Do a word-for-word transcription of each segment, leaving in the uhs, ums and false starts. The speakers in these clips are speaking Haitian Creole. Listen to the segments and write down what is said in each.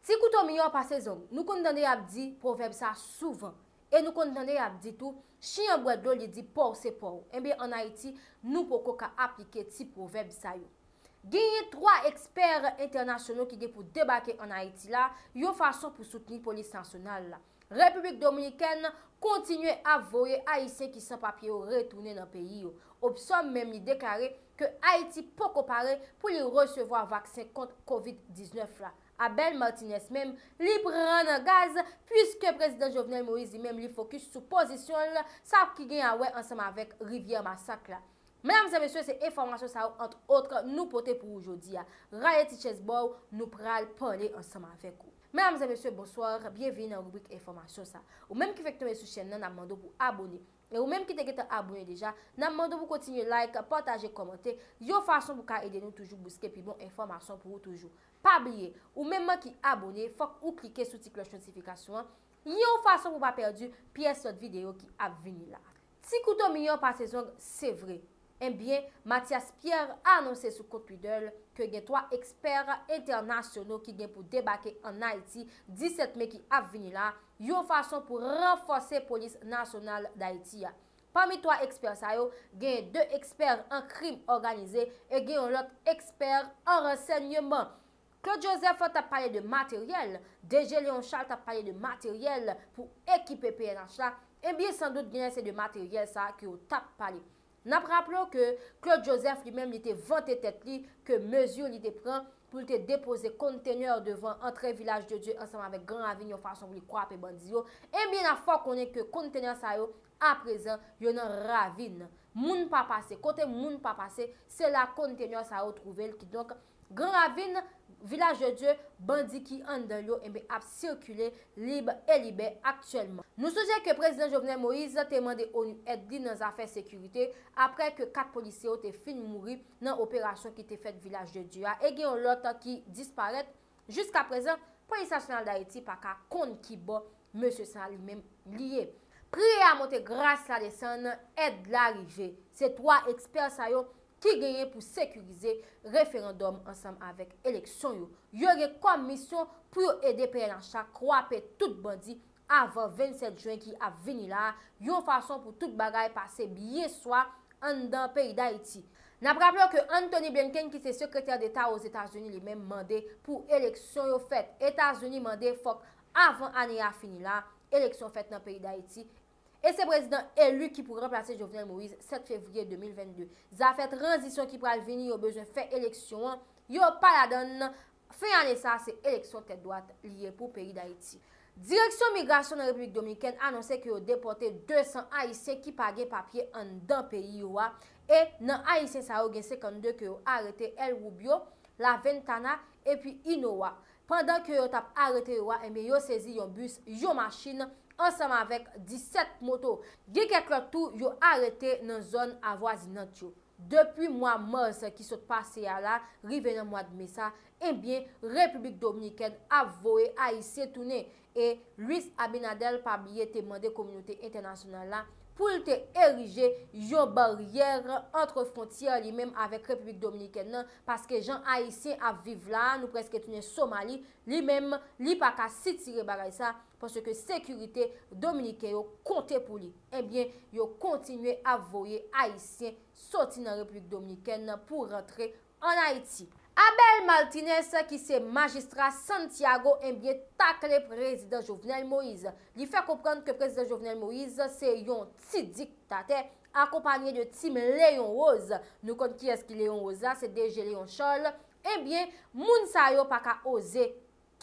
Ti kouto miyò pase zong. Nou konn tande y ap di pwovèb sa souvan. E nou konn tande y ap di tou, chen an bwè dlo, li di pa w se pa w. Ebyen, ann Ayiti, nou poko ka aplike ti pwovèb sa yo. Genyen twa ekspè entènasyonal ki gen pou debake ann Ayiti la, yon fason pou soutni polis nasyonal la. Repiblik Dominikèn kontinye ap voye Ayisyen ki san papye yo retounen nan peyi yo. Opsòm menm li deklare ke Ayiti poko pare pou li resevwa vaksen kont kovid diznèf la. Abel Martinez menm, li pran nan gaz, piske prezidan Jovenel Moïse li menm li fokis sou pozisyon l, sa ki gen a wè ansanm avèk Rivyè Masak la. Medam e mesye, se enfòmasyon sa yo, ant ot, nou pote pou ou jodi a. Rale ti chèz ba w, nou pral pale ansanm avèk ou. Medam e mesye, bonswa, byenvini nan ribrik enfòmasyon sa. Ou menm ki fèk tonbe sou chèn nan, n ap mande w pou abone. E ou menm ki te gentan abone deja, n ap mande w pou kontinye like, pataje, kòmante, yon fason pou ka ede nou toujou bouske pi bon enfòmasyon pou ou toujou. Pa bliye, ou menm ki abone, fòk ou klike sou ti klòch notifikasyon an, yon fason pou pa pèdi pyès lòt videyo ki ap vini la. Ti kouto miyò pase zong, se vre. Ebyen, Mathias Pierre anonse sou kont Twitter l ke gen twa ekspè entènasyonal ki gen pou debake ann Ayiti disèt me ki ap vini la, yon fason pou ranfòse polis nasyonal Dayiti a. Pami twa ekspè sa yo, gen de ekspè an krim òganize e gen yon lòt ekspè an ransèyman. Claude Joseph t ap pale de materyèl, D G Léon Charles t ap pale de materyèl pou ekipe P N H la, ebyen, sandout, genyen se de materyèl sa a ke yo t ap pale. N ap raple w ke Claude Joseph li menm, li te vante tèt li ke mezi li te pran pou l te depoze kontenè devan antre Vilaj de Dye ansanm avèk Gran Ravin yon fason pou li kwape bandi yo, ebyen, n ap fè w konnen ke kontenè sa yo, aprezan, yo nan ravin. Moun pa pase. Kote moun pa pase, se la kontenè sa yo twouve l. Kidonk, Gran Ravin, Vilaj de Dye, bandi ki anndan l yo, enben, ap sikile lib e libè aktyèlman. Nou sonje ke prezidan Jovenel Moïse te mande onu èd li nan zafè sekirite, apre ke kat polisye yo te fin mouri nan operasyon ki te fèt Vilaj de Dye a, e gen yon lòt ki disparèt. Jiskaprezan, Polis Nasyonal Dayiti pa ka konn ki bò mesye sa li menm li ye. Pri a monte, gras la desann, èd la rive. Se twa ekspè sa yo ki genyen pou sekirize referandòm ansanm avèk eleksyon yo. Yo gen kòm misyon pou yo ede P N H la kwape tout bandi avan vennsèt jen ki ap vini la, yon fason pou tout bagay pase byen swa anndan peyi Dayiti. N ap raple w ke Antony Blinken, ki se sekretè deta Ozetazini, li menm mande pou eleksyon yo fèt. Etazini mande fòk avan ane a fini la, eleksyon fèt nan peyi Dayiti. E se prezidan eli ki pou ranplase Jovenel Moïse sèt fevriye de mil vennde. Zafè tranzisyon ki pral vini, yo bezwen fè eleksyon an, yo pa ladann. Fen ane sa a, se eleksyon tèt dwat li ye pou peyi Dayiti. Direksyon Migrasyon nan Repiblik Dominikèn anonse ke yo depòte de san Ayisyen ki pa gen papye anndan peyi yo a, e nan Ayisyen sa yo, gen senkannde ke yo arete, El Rubio, La Ventana, epi Inoa. Pandan ke yo t ap arete yo a, enben, yo sezi yon bis, yon machin, ansanm avèk disèt moto. Gen kèk lòt tou yo arete nan zòn avwazinant yo. Depi mwa mas ki sot pase a la, rive nan mwa me sa, ebyen, Repiblik Dominikèn ap voye Ayisyen tounen. E Luis Abinader, pa bliye, te mande kominote entènasyonal la pou l te erije yon baryè ant fwontyè li menm avèk Repiblik Dominikèn nan, paske jan Ayisyen ap viv la a, nou prèske tounen Somali, li menm, li pa ka sitire bagay sa, paske sekirite dominiken yo konte pou li. Ebyen, yo kontinye ap voye Ayisyen soti nan Repiblik Dominikèn nan pou rantre ann Ayiti. Abel Martinez, ki se majistra Santiago, enbyen, takle prezidan Jovenel Moïse. Li fè konprann ke prezidan Jovenel Moïse se yon ti diktatè, akonpanye de team Léon Rose. Nou konn kiyès ki Léon Rose la, se D G Léon Charles. Ebyen, moun sa yo pa ka oze,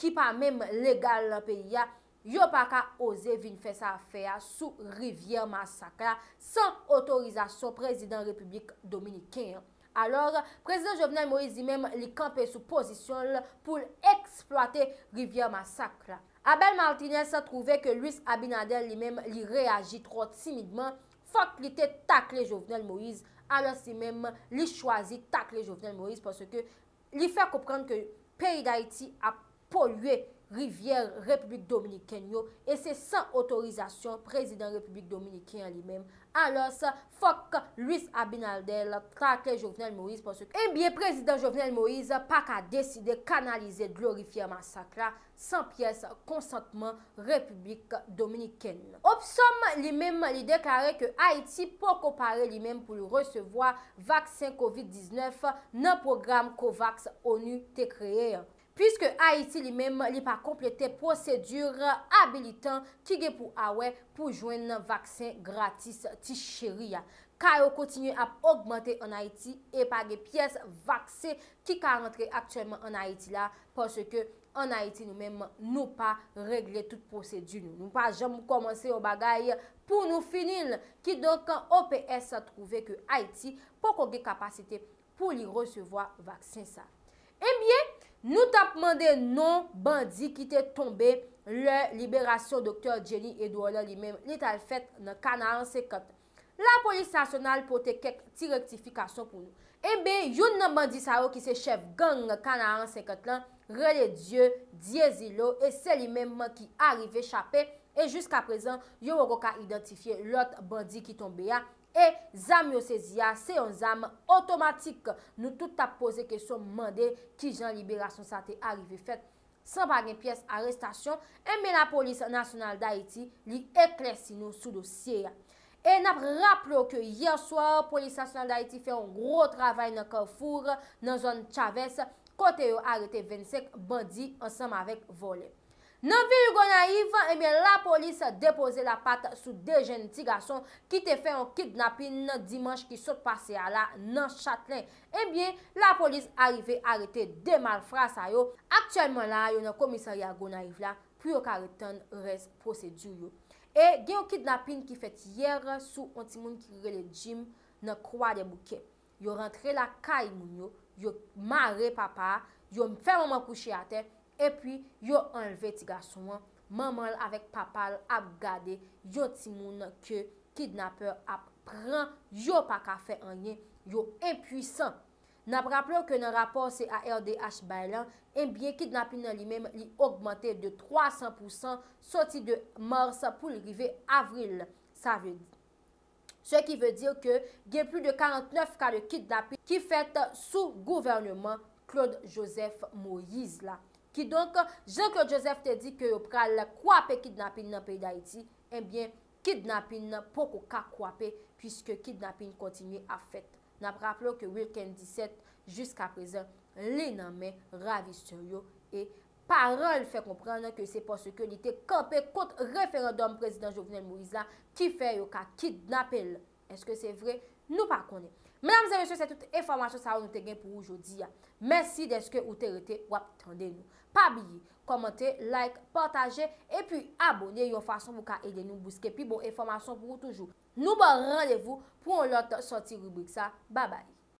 ki pa menm legal nan peyi a, yo pa ka oze vin fè sa ap fè a sou Rivyè Masak la san otorizasyon prezidan Repiblik Dominiken an. Alò, prezidan Jovenel Moïse li menm, li kanpe sou pozisyon l pou l eksplwate Rivyè Masak la. Abel Martinez twouve ke Luis Abinader li menm, li reyaji twò timidman, fòk li te takle Jovenel Moïse, alòs li menm, li chwazi takle Jovenel Moïse paske li fè konprann ke peyi Dayiti ap polye rivyè Repiblik Dominikèn yo, e se san otorizasyon prezidan Repiblik Dominiken an li menm. Alòs, fòk Luis Abinader takle Jovenel Moïse, paske, ebyen, prezidan Jovenel Moïse pa ka deside kanalize dlo rivyè Masak la san pyès konsantman Repiblik Dominikèn. Opsòm li menm li deklare ke Ayiti poko pare li menm pou l resevwa vaksen kovid diznèf nan pwogram COVAX onu te kreye an. Piske Ayiti li menm li pa konplete pwosedi abilitan ki gen pou awè pou jwenn vaksen gratis ti cheri a. Ka yo kontinye ap ogmante ann Ayiti e pa gen pyès vaksen ki ka rantre aktyèlman ann Ayiti la, paske ann Ayiti nou menm nou pa regle tout pwosedi nou. Nou pa janm kòmanse yon bagay pou nou fini l. Kidonk, O P S twouve ke Ayiti poko gen kapasite pou li resevwa vaksen sa. Ebyen, nou t ap mande non bandi ki te tonbe lè liberasyon Doktè Jenny Edouard la li menm li t al fèt nan Kanaran senkant. Lapolis nasyonal pote kèk ti rektifikasyon pou nou. Ebyen, youn nan bandi sa yo ki se chèf gang Kanaran senkant lan, rele Dye, Dyezilo, e se li menm ki arive chape, e jiska prezan, yo poko ka idantifye lòt bandi ki tonbe a, e zam yo sezi a, se yon zam otomatik. Nou tout t ap poze kesyon, mande kijan liberasyon sa te arive fèt san pa gen pyès arestasyon, ebyen Lapolis Nasyonal Dayiti, li eklèsi nou sou dosye a. E n ap raple w ke yè swa, Polis Nasyonal Dayiti fè yon gwo travay nan Kafou, nan zòn Chavez, kote yo arete vennsenk bandi ansanm avèk vòlè. Nan vil Gonayiv, ebyen, lapolis depoze lapat sou de jenn ti gason ki te fè yon kidnapin dimanch ki sot pase a la nan Chatlen. Ebyen, lapolis arive arete de malfra sa yo. Aktyèlman la, yo nan komisarya Gonayiv la pou yo ka ret tann rès pwosedi yo. E gen yon kidnapin ki fèt yè sou yon timoun ki rele Jim nan Kwadèboukè. Yo rantre lakay moun yo, yo mare papa a, yo fè manman kouche atè, epi yo anlve ti gason an. Manman l avèk papa l ap gade yon timoun ke kidnapè ap pran, yo pa ka fè anyen, yo enpwisan. N ap raple w ke nan rapò C A R D H bay lan, ebyen kidnapin nan li menm li ogmante de twa san pousan soti de mas pou l rive avril. Sa vle di, ce qui veut dire que gen plis de karantnèf ka de kidnapin ki fèt sou gouvèneman Claude Joseph Moïse la. Kidonk, Jean Claude Joseph te di ke yo pral kwape kidnapin nan peyi Dayiti, ebyen, kidnapin nan poko ka kwape, piske kidnapin kontinye ap fèt. N ap raple w ke Wilken disèt, jiska prezan, li nan men ravisè yo, e paran l fè konprann ke se paske li te kanpe kont referandòm prezidan Jovenel Moïse la ki fè yo ka kidnape l. Èske se vre? Nou pa konnen. Medam e mesye, se tout enfòmasyon sa yo nou te gen pou ou jodi a. Mèsi dèske ou te rete w ap tande nou. Pa bliye, kòmante, like, pataje, epi abone yon fason pou ka ede nou bouske pi bon enfòmasyon pou ou toujou. Nou ba w randevou pou yon lòt sòti ribrik sa. Babay.